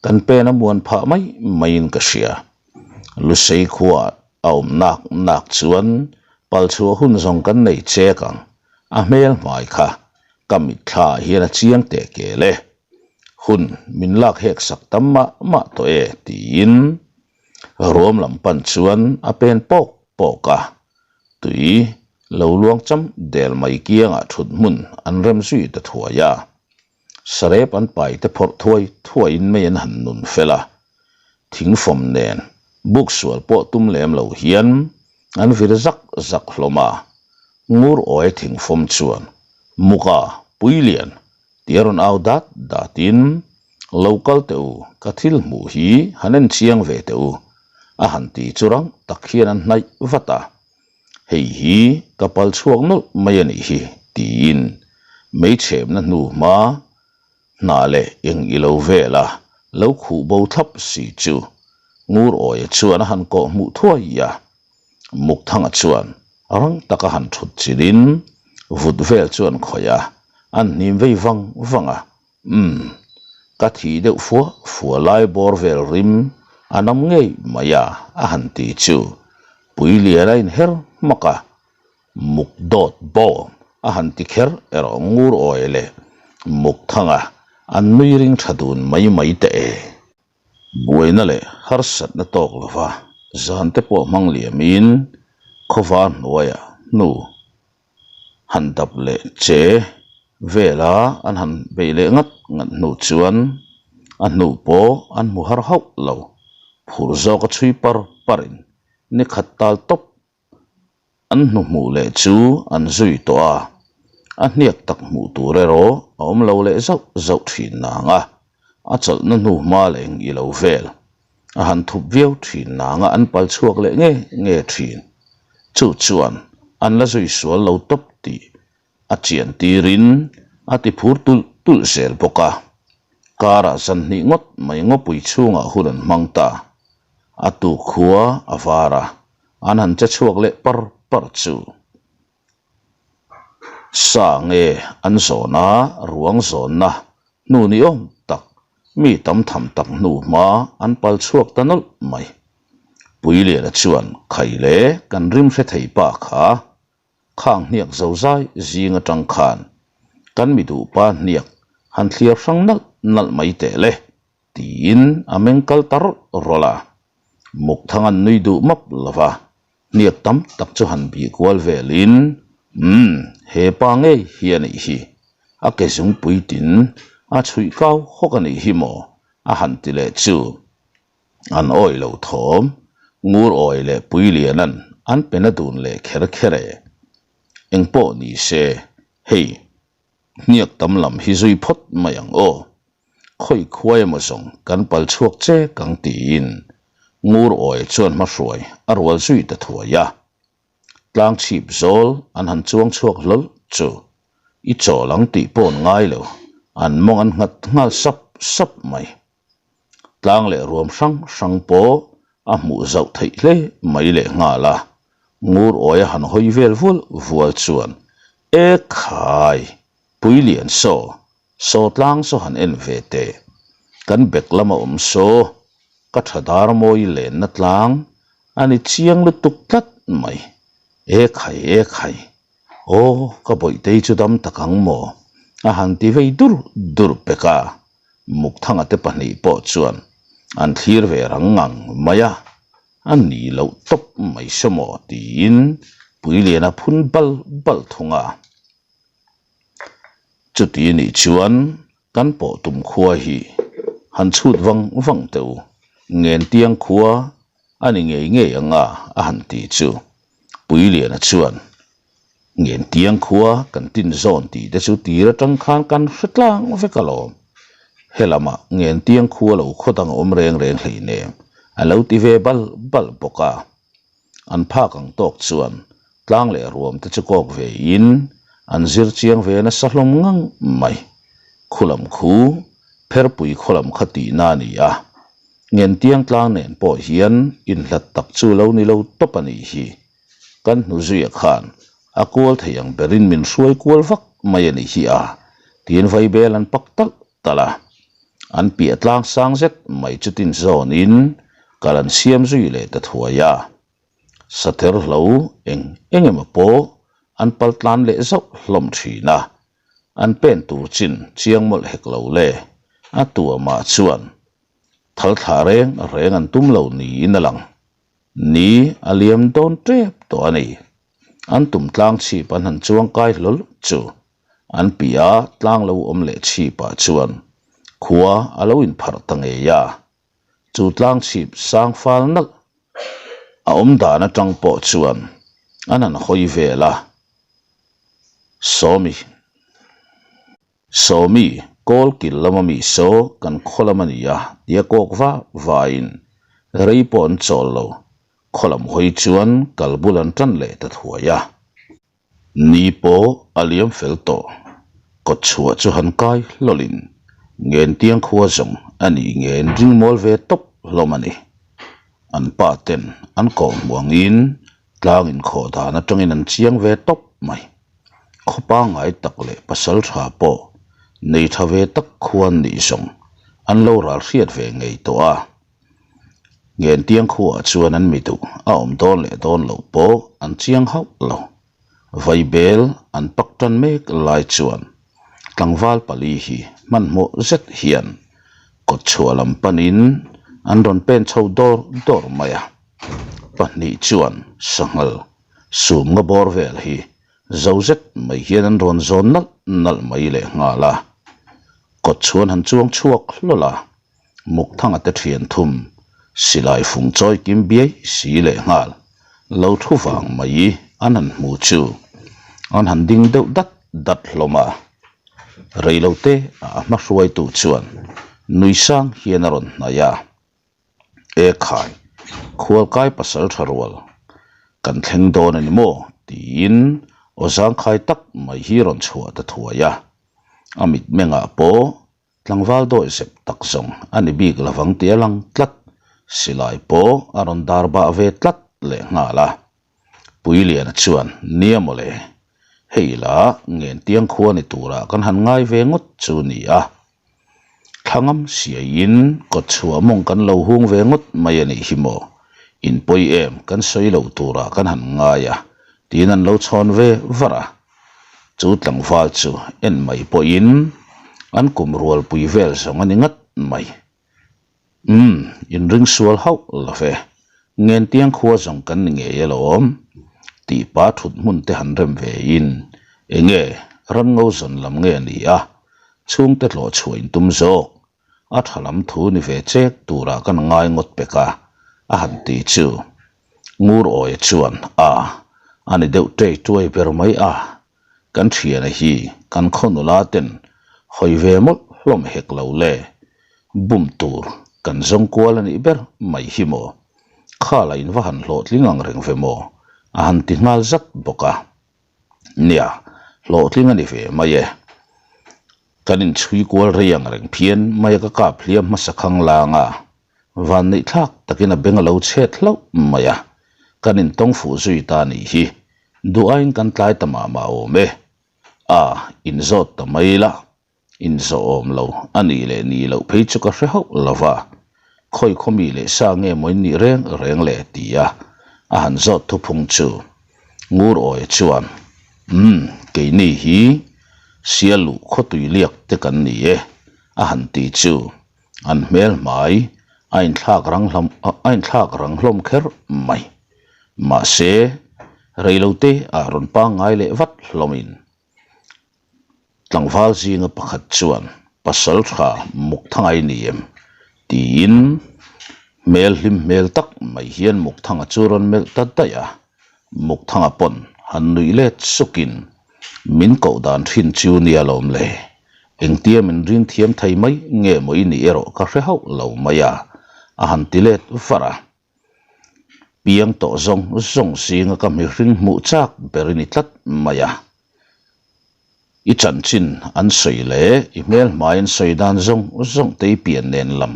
kan pen a muan phah mai maiin ka hria. Lusei khuaah a awm nak nak chuan. Palchhuah hun zawng kan nei chek ang, a hmel hmai kha ka mitthla ah hian a chiang teh kel e. Hun min lak hek sak tam mah mah tawh e tiin ruam lam pan chuan a pen pawk pawk a, tui lo luang cham del mai kiangah thut hmun an rem zui ta thuai a. Sarep an pai te phawrh thuai thuaiin mei an han nun fel a, thingfawm nen buk sual pawh tum lem lo hian an vir zak zak hlawm a. Ngur awi thingfawm chuan Muka Puilian tih a rawn au dat datin Lo kal teh u, ka thil hmuh hi han en chiang ve teh u a han ti chu rang tak hian an hnaih vat a. Hei hi ka pal chhuak nawlh mai a nih hi, tiin meichhemna hnu hma hna leh eng i lo vel a, lo khuh bo thlap si chu Ngur Awia chuan a han kawh hmuh thuai a. Mukthanga chuan rang taka han thut chilhin vut vel chuan khawih a, an hnim vei vang vang a. Umm, ka thih deuh fua fua lai bawr vel rim a nam ngei mai a, a han ti chu. Puilian a inher hmak a, muk dawt bawm a han ti kher erawh ngur awi leh muk thanga an nui ring tha dun mai mai teh e. Buaina leh harsatna tawk lova zan te pawh hmang liamin khawvar hnuaiah hnu han dap leh che vela an han beih leh ngat ngat hnu chuan a hnu pawh an hmu har hauh lo, phur zawk a chhui par parin ni khat tal tawp an hnu hmuh leh chu an zui tawh a, a hniak tak hmuh tur erawh a awm lo leh zauh zauh thin nang a, a chawlhna hnu hma leh eng i lo vel. A han thup viau thin nanga an pal chhuak leh nge nge thin. Chu chuan an la zui sual lo tawp tih a chian tirin a ti phur tulh tulh zel bawk a. Karah zan hnih ngawt mai ngawpui chhungah hun an hmang ta. A tuk khua a var a, an han che chhuak leh par par chu. Sa nge an zawn a, ruang zawnna hnu ni awm tak, mi tam tham tak hnu hma an pal chhuak ta nawlh mai. Puiliana chuan khai le kan rim hre thei pa kha, khang hniak zo zai zing atang khan kan mi duh pa hniak han thliar hrang nalh nalh mai teh le tiin a meng kal ta rawlh rawlh a. Mukthang an nui duh map lo va, Hniak tam tak chu han bih kual velin, Umm, he pa ngei hi a nih hi. A ke zungpui tin a chhuih kau hawk a nih hi maw? a han ti leh chu. An awi lo thawm, Ngur awi leh Puiliana'n an pe na dun leh kher kher e. Engpawh ni se, hei, Hniak tam lam hi zui phawt mai ang aw. Khawi khuai emaw zawng kan pal chhuak che kang tiin Ngur awi chuan hmahruai a rual zui ta thuai a. Tlang chhip zawl an han chuang chhuak hlawl chu i chawl ang tih pawh an ngai lo, an mawng an nghat nghal sap sap mai. Tlang leh ruam hrang hrang pawh a hmuh zauh theih hle mai leh nghal a, ngur awia han hawi vel vual vual chuan E khai! Puilian saw, saw tlang saw han en ve teh, kan bek lama awm saw, ka tha dar mawi lenna tlang a ni chiang lutuk tlat mai. E khai! E khai! Aw, ka bawihtei chu dam tak ang maw? a han ti vei dur dur pek a. Mukthanga te pahnih pawh chuan an thlir ve rang ngang mai a, a ni loh tawp mai saw maw tiin Puiliana phun bal bal thung a. Chuti nih chuan kan pawh tum khua hi han chhut vang vang teh u, Ngentiang khua a ni ngei ngei ang a a han ti chu Puiliana chuan Ngentiang khua kan tin zawn tih te chu tir atang khan kan hre tlang vek alawm. Helamah Ngentiang khua lo khaw dang a awm reng reng hleinem a lo ti ve bal bal bawk a. An phak ang tawk chuan tlang leh ruam te chu kawk ve in an zir chiang ve nasa hlawm ngang mai. Khulam khu Pherpui khawlam kha tihna a ni a. Ngentiang tlang nen pawh hian inhlat tak chu lo ni lo tawp a nih hi. Kan hnu zuia khan a kual thei ang berin min hruai kual vak mai a nih hi a, tiin vaibel an pak talh talh a. An piah tlang sang zet mai chu tin zawnin kal an siam zui leh ta thuai a. Sather hlo eng eng emaw pawh an pal tlan leh zauh hlawm thin a, an pen tur chin chiang mawlh hek lo le, a tuamah chuan thal thla reng reng an tum lo niin a lang. Ni a liam dawn tep tawh a ni. An tum tlang chhip an han chuang kai hlawl chu an piah tlang lo awm leh chhipah chuan khua a lo inpharh ta ngei a. Chu tlang chhip sang fal nalh a awm dan atang pawh chuan an han hawi vel a, Sawmi. Sawmi, kawl kil lama mi saw kan khaw lam a ni a tia kawk va vain rei pawh an chawl lo, khaw lam hawi chuan kal bul an tan leh ta thuai a. Ni pawh a liam fel tawh. Kawt chhuah chu han kai hlawlin Ngentiang khua zawng a nih ngen ring mawl ve tawp hlawm a ni. An pa ten an kawh hmuangin tlang inkhawh dan atangin an chiang ve tawp mai. Khaw pangngai tak leh pasal tha pawh nei tha ve tak khuan nih zawng an lo ral hriat ve ngei tawh a. Ngentiang khuaah chuan an mi duh a awm dawn leh dawn loh pawh an chiang hauh lo. Vaibel an pak tan mek lai chuan tlangval pali hi hmanhmawh zet hian kawtchhuah lam panin an rawn pen chho dawr dawr mai a. Pahnih chuan sanghal sum nga bawr vel hi zo zet mai hian an rawn zawn nalh nalh mai leh nghal a. Kawtchhuan han chuang chhuak hlawl a. Mukthanga te thian thum, silai fung chawi kim biai si leh nghal, lo thu vang mai an han hmu chu an han ding deuh dat dat hlawm a. Reilote a hma hruaitu chuan nui sang hian a rawn hnaih a, E khai, khualkai pasal tha rual, kan thleng dawn a ni maw? tiin aw zangkhai tak mai hi rawn chhuah ta thuai a. A mitmengah pawh Tlangval dawi zep tak zawng a ni bik lovang tih a lang tlat, silai pawh a rawn dar bah ve tlat leh nghal a. Puiliana chuan, Nia mawle, hei la Ngentiang khua ni turah kan han ngai ve ngawt chu ni a. Thlangam siaiin kawtchhuah mawng kan lo hung ve ngawt mai a nih hi maw, inpawi em kan sawi loh turah kan han ngai a, tiin an lo chhawn ve var a. Chu tlangval chu en mai pawhin an kum rualpui vel zawng a ni ngat mai. Umm, inring sual hauh lo ve. Ngentiang khua zawng kan ni ngei alawm. Tih pa thut hmun te han rem ve in, enge ramngo zawn lam nge ni a, chhungte tlawh chhuah in tum zawk. A tha lam thu ni ve chek turah kan ngai ngawt pek a, a han ti chu. Ngur Awia chuan, A, a ni deuh ṭei ṭuai ber mai a, kan ṭhiana hi kan khaw nula ten hawi ve mawlh hlawm hek lo le, bum tur kan zawng kual a nih ber mai hi maw? Khala in va han hlawhtling ang reng ve maw? a han ti nghal zat bawk a. Nia, hlawhtling a ni ve mai e. Kan inchhui kual rei ang reng phian mai a ka kap hliam hmasa khang lang a, Vanneih thlak takin a beng a lo chhet hlauh mai a, kan intawng fuh zui ta nih hi. Duh aiin kan tlai ta mah mah awm e. A, inzawt ta mai la, inzawh awm lo a nih leh nih loh phei chu ka hre hauh lo va, khawi khaw mi leh sa nge maw in nih reng reng le ti a, a han zawt thuphung chu. Ngur Awia chuan, Umm, keini hi Sialuh khawtui liak te kan ni e, a han ti chu. An hmel hmai a inthlak rang hlawm a inthlak rang hlawm kher mai. Mahse, reilote ah rawn pangngai leh vat hlawmin tlangval zinga pakhat chuan pasal tha muk thangai ni em? tiin hmel hlim hmel tak mai hian muk thanga chu rawn melh ta daih a. Muk thanga pawn han nuih let sukin Min koh dan thin chu nia lawm le. Engtia min ring thiam thei mai nge maw i nih erawh ka hre hauh lo mai a, a han ti let var a. Piang tawh zawng zawng zinga ka mihring hmuh chak ber i ni tlat mai a. I chanchin an sawi leh i hmel hmai an sawi dan zawng zawng te i pian nen lam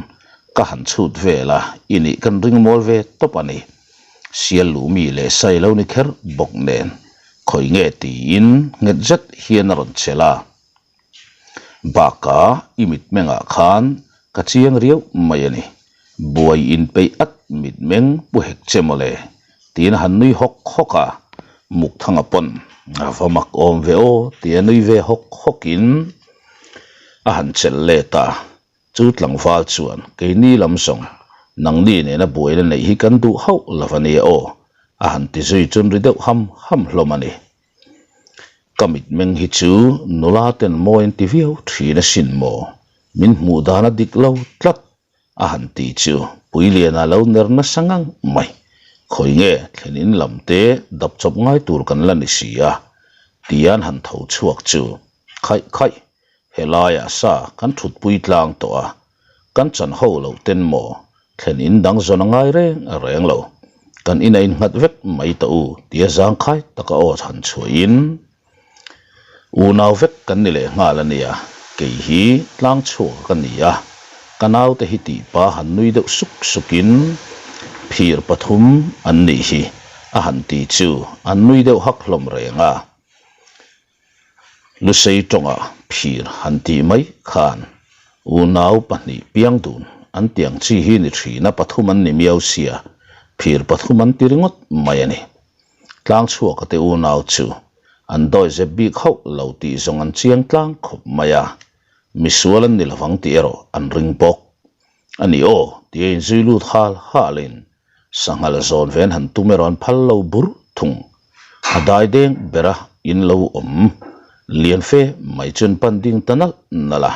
ka han chhut vel a, i nih kan ring mawl ve tawp a ni. Sial luh mi leh sai lo ni kher bawk nen khawi nge tiin nghet zet hian a rawn chelh a. Bakah i mitmengah khan ka chiang riau mai a ni. Buai inpeih at mitmeng pu hek che mawle. Tiin a han nui hawk hawk a, Mukthanga pawn a va mak awm ve aw tia nui ve hawk hawkin a han chelh let a. Chu tlangval chuan keini lam zawng nangni nena buaina neih hi kan duh hauh lo a nia aw a han ti zui chun ri deuh ham ham hlawm a ni. Ka mitmeng hi chu nula ten mawi an ti viau thin asin maw, min hmuh dan a dik lo tlat a han ti chu Puiliana lo ner nasa ngang mai. Khawi nge thlen in lam te dap chawp ngai tur kan la ni si a tian han tho chhuak chu khaih khaih helaiah sa kan thutpui tlang tawh a, kan chan ho loh ten maw thlen in dang zawn a ngai reng reng lo, kan ina innghat vek mai tawh u tia zangkhai taka aw han chhuahin unau vek kan ni leh nghal a nia, kei hi tlang chhuak ka ni a, ka naute hi tihpa han nui deuh suk sukin phir pathum an nih hi a han ti chu an nui deuh hak hlawm reng a. Lusei tawngah phir han tih mai khan unau pahnih piang dun an tiang chi hi ni thin a, pathum an ni miau sia, phir pathum an ti ringawt mai a ni. Tlang chhuaka te unau chu an dawi zep bik hauh lo tih zawng an chiang tlang khawp mai a, misual an ni lovang tih erawh an ring bawk. A ni aw, tia inzui lut hal halin Sanghal zawn ven han tum erawh an phal lo bur thung. A dai deng bera in lo awm lian fe mai chu an pan ding ta nalh nalh a.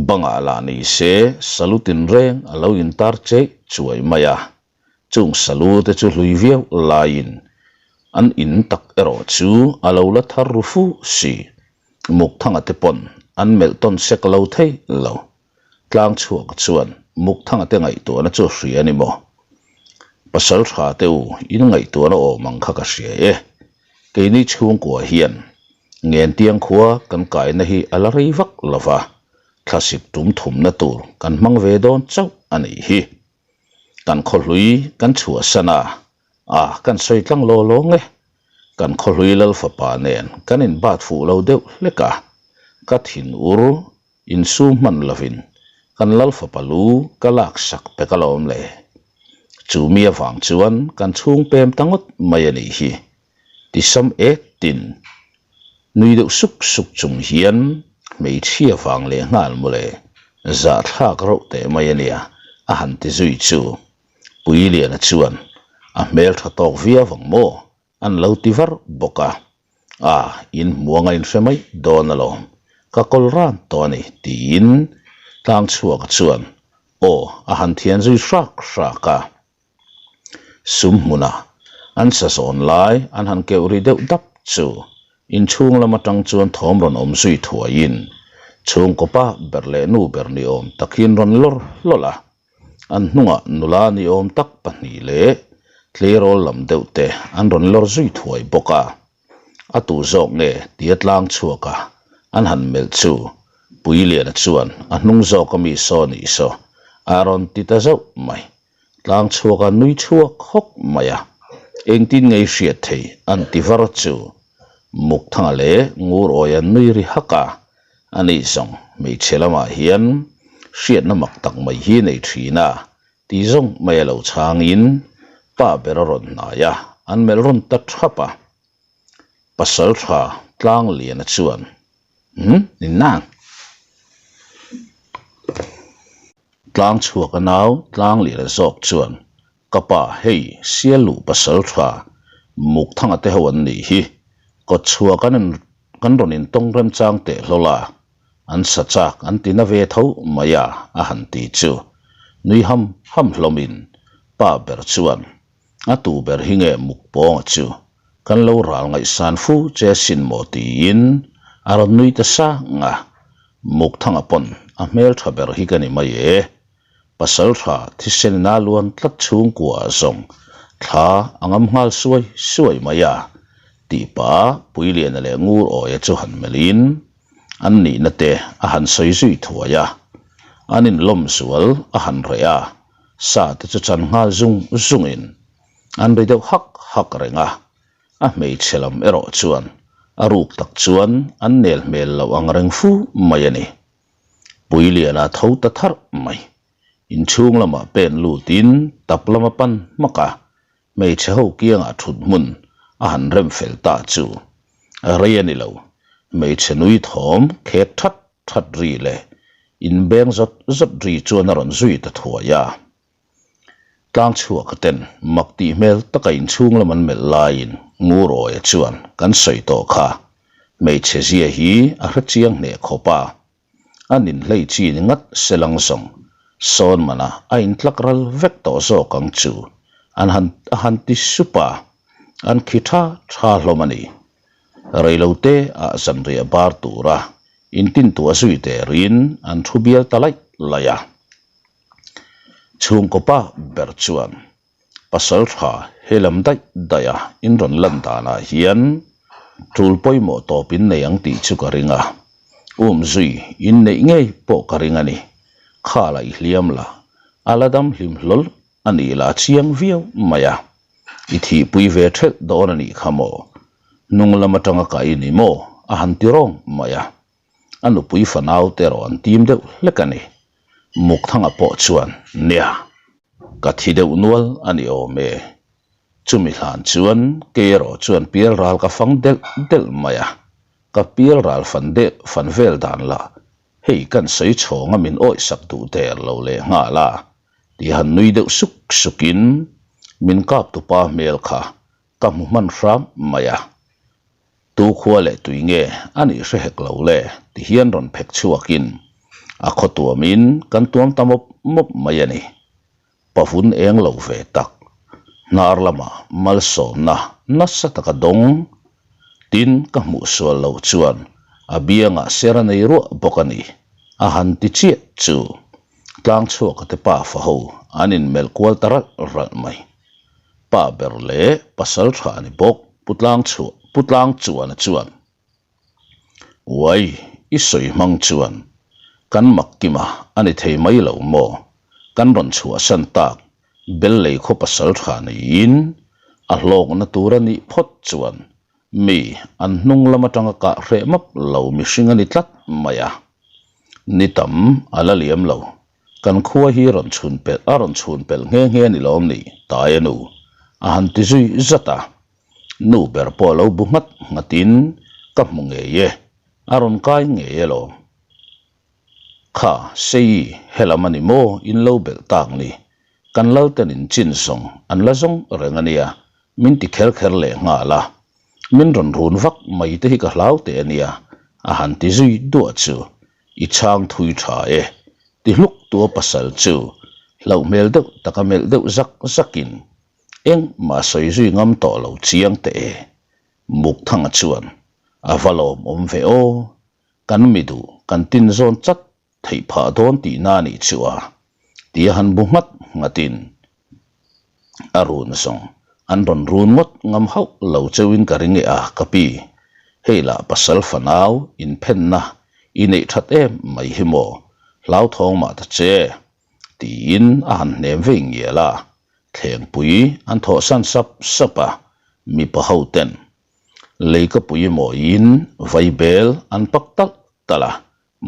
Bangah lah ni se salu tinreng a lo intar cheih chuai mai a. Chung salu te chu hlui viau laiin an in tak erawh chu a lo la thar ru fu si. Mukthanga te pawn an melh tawn sek lo thei lo. Tlang chhuak chuan Mukthanga te ngaihtuahna chu hria a ni maw? Pasal tha te u, in ngaihtuahna awm ang kha ka hria e. Keini chhungkua hian Ngentiang khua kan kaina hi a la rei vak lo va, thlasik tum thumna tur kan hmang ve dawn chauh a nih hi. Kan khawhlui kan chhuahsan a, a kan sawi tlang law lawng e. Kan khawhlui lal fapa nen kan inbat fuh lo deuh hlek a, ka thin ur Insu hman lovin kan lal fapa lu ka lak sak pek alawm le. Chu mi avang chuan kan chhung pem ta ngawt mai a nih hi. Tisam ek tin nui deuh suk suk chung hian hmeichhia vang leh nghal mawle zahthlak rauh teh mai a nia a han ti zui chu. Puiliana chuan a hmeltha tawk viau ang maw An lo ti var bawk a, A, in hmuang a inhre mai dawn alawm, ka kawl ran tawh a ni, tiin Tlangchhuaka chuan aw a han thian zui hrak hrak a. Sum hmuna an sa zawn lai an han keuh ri deuh dap chu inchhung lam atang chuan thawm rawn awm zui thuaiin chhungkaw pa ber leh nu ber ni awm tak hi an rawn lawr hlawlh a. An hnungah nula ni awm tak pahnih leh tleirawl lam deuh te an rawn lawr zui thuai bawk a. A tu zawk nge tia tlang chhuak a an han melh chu Puiliana chuan a hnung zawk a mi saw nih saw a rawn ti ta zauh mai. Tlang chhuak a nui chhuak hawk mai a, engtin nge i hriat thei an ti var chu Mukthanga leh Ngurawi an nui ri hak a. A nih zawng, hmeichhe lamah hian hriatna mak tak mai hi nei thin a, ti zawng mai a lo chhangin pa ber a rawn hnai a, an melh rawn ta thap a. Pasal tha Tlangliana chuan, Umm, ni nang. Tlangchhuak a nau Tlangliana zawk chuan, Ka pa, hei, Sialluh pasal tha Mukthanga te ho an nih hi. Kawtchhuah kan in kan rawn intawng remchang teh hlawl a, an sa chak an ti na ve tho mai a, a han ti chu. Nui ham ham hlawmin pa ber chuan, A tu ber hi nge Mukpawnga chu kan lo ral ngaihsan fu che sin maw tiin a rawn nui ta sang a. Mukthanga pawn a hmeltha ber hi ka ni mai e. Pasal tha thisen a luan tlat chhungkua zawng thla a ngam nghal suai suai mai a, tih pah Puiliana leh Ngur Awia chu han melhin an nihna te a han sawi zui thuai a, an inlawm zual a han reh a, sa te chu chan nghal zung zungin an ri deuh hak hak reng a, a hmeichhe lam erawh chuan a ruk tak chuan an nel hmel loh ang reng fu mai a ni. Puiliana tho ta tharh mai. Inchhung lamah pen lutin tap lama pan hmak a. hmeichhe ho kiangah thut hmun a han rem fel ta chu rei a ni lo. Hmeichhe nui thawm khek that that ri leh inbeng zawt zawt ri chuan a rawn zui ta thuai a. Tlang chhuak a ten mak tih hmel taka inchhung lam an melh laiin Ngurawia chuan kan sawi tawh kha hmeichhe zia hi a hre chiang hneh khawp a. A ninhlei chi ni ngat se lang zawng sawn mana a intlak ral vek tawh zawk ang chu an han a han ti sup a, an khi tha tha hlawm a ni. Reilote ah zanriah bar tura intintuah zui derin an thu bial ta laih laih a. Chhungkaw pa ber chuan pasal tha he lam daih daih a in rawn lan danah hian tul pawimawh tawp in nei ang tih chu ka ring a, um zui in neih ngei pawh ka ring a ni. Kha la i hliam la, a la dam hlim hlawl a nih lah a chiang viau mai a, i thihpui ve thelh dawn a nih kha maw? Hnung lam atanga kah i ni maw? a han ti rawng mai a. A nupui fanau te erawh an tim deuh hlek a ni. Mukthanga pawh chuan, Nia, ka thi deuh nual a ni awm e. Chumi hlan chuan kei erawh chuan pial ral ka fang delh delh mai a, ka pial ral fan deh fan vel dan lah hei kan sawi chhawnga min awihsak duh der lo leh nghal a, ti han nui deuh suk sukin min kap tupa hmel kha ka hmu hman hram mai a, tu khua leh tui nge a nih hre hek lo le ti hian rawn phek chhuakin a khaw tuamin kan tuam ta mawp mawp mai a ni. Pavun eng lo ve tak, hnar lamah malsawmna nasa taka dawng tin ka hmuh sual loh chuan a biangah ser a nei ruah bawk a ni, a han ti chiah chu tlang chhuaka te pafa ho an inmelh kual ta ralh ralh mai. Pa ber leh pasal tha ni bawk Pu Tlang chhuah Pu Tlang Chuana chuan, Uai, i sawi hmang chuan kan mak kima a ni thei mai lo maw? Kan rawn chhuahsan tak Bellei khaw pasal tha niin a hlawkna tur a nih phawt chuan mi an hnung lam atanga kah hreh map lo mihring a ni tlat mai a. Ni tam a la liam lo. Kan khua hi rawn chhun pelh a rawn chhun pelh nghe nghe a ni lawm ni? Taia nu a han ti zui zat a. Nu ber pawh a lo bu nghat nghatin ka hmu ngei e, a rawn kai ngei alawm. Kha, Seii, helam a ni maw in lo belh tak ni? Kan Lalten in chin zawng an la zawng reng a nia, min ti kher kher leh nghal a. Min rawn run vak mai te hi ka hlau teh a nia, a han ti zui duah chu. I chhang thui tha e, ti hluk tua pasal chu hlauh hmel deuh taka melh deuh zak zakin engmah sawi zui ngam tawh lo chiang teh e. Mukthanga chuan a va lawmawm ve aw, kan mi duh kan tin zawn chat theih phah dawn tihna a nih chu a, tia han bu nghat nghatin a run zawng an rawn run ngawt ngam hauh lo cheuhin ka ring e a, ka pi, hei lah pasal fanau inphenna i neih that em mai hi maw, hlauthawng mah ta che, tiin a han hnem vei ngial a, thlengpui an thawhsan sap sap a, mipa ho ten leikapui mawiin vaibel an pak talh talh a,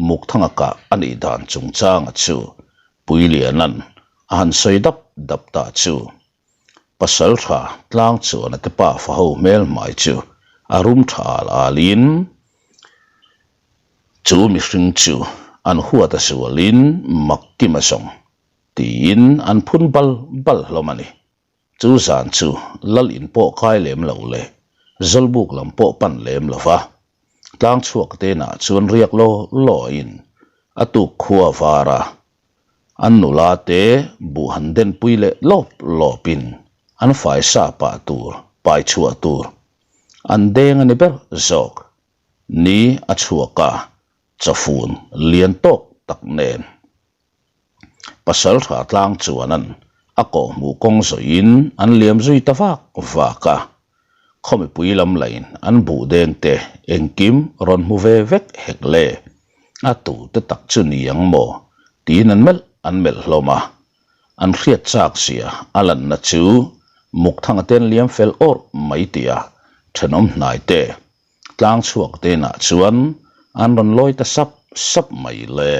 Mukthanga kah a nih dan chungchanga chu Puilianan a han sawi dap dap ta chu pasal tha tlang chuan a te pafa ho hmel hmai chu a rum tha al alin chu mihring chu an huat a zualin mak kim a zawng tiin an phun bal bal hlawm a ni. Chu zan chu lal in pawh kai lem lo leh Zawlbuk lam pawh pan lem lo va, tlang chhuak tenah chuan riak law law in a tuk khua var a, an nula te buh han den pui leh lawp lawp in an faisa pah tur pai chhuah tur an deng a ni ber zawk. Ni a chhuak a, chawfun lian tawk tak nen. Pasal tha tlang chuan an a kawhhmuh kawng zawhin an liam zui ta vak vak a, khaw mipui lam lain an buh deng te engkim rawn hmu ve vek hek le, a tu te tak chu ni ang maw tiin an melh an melh hlawm a, an hriat chak zia a lanna chu Mukthanga te an liam fel awrh mai tih a thenawm hnai te Tlang chhuak te inah chuan an rawn lawi ta sap sap mai le.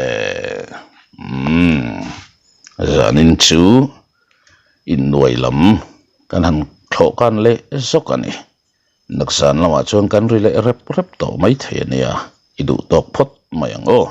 Umm, zanin chu innuai lam kan han. Thlawh kan leh zawk a ni. Nakzan lamah chuan kan ri leh rep rep tawh mai thei a nia, i duh tawk phawt mai ang aw.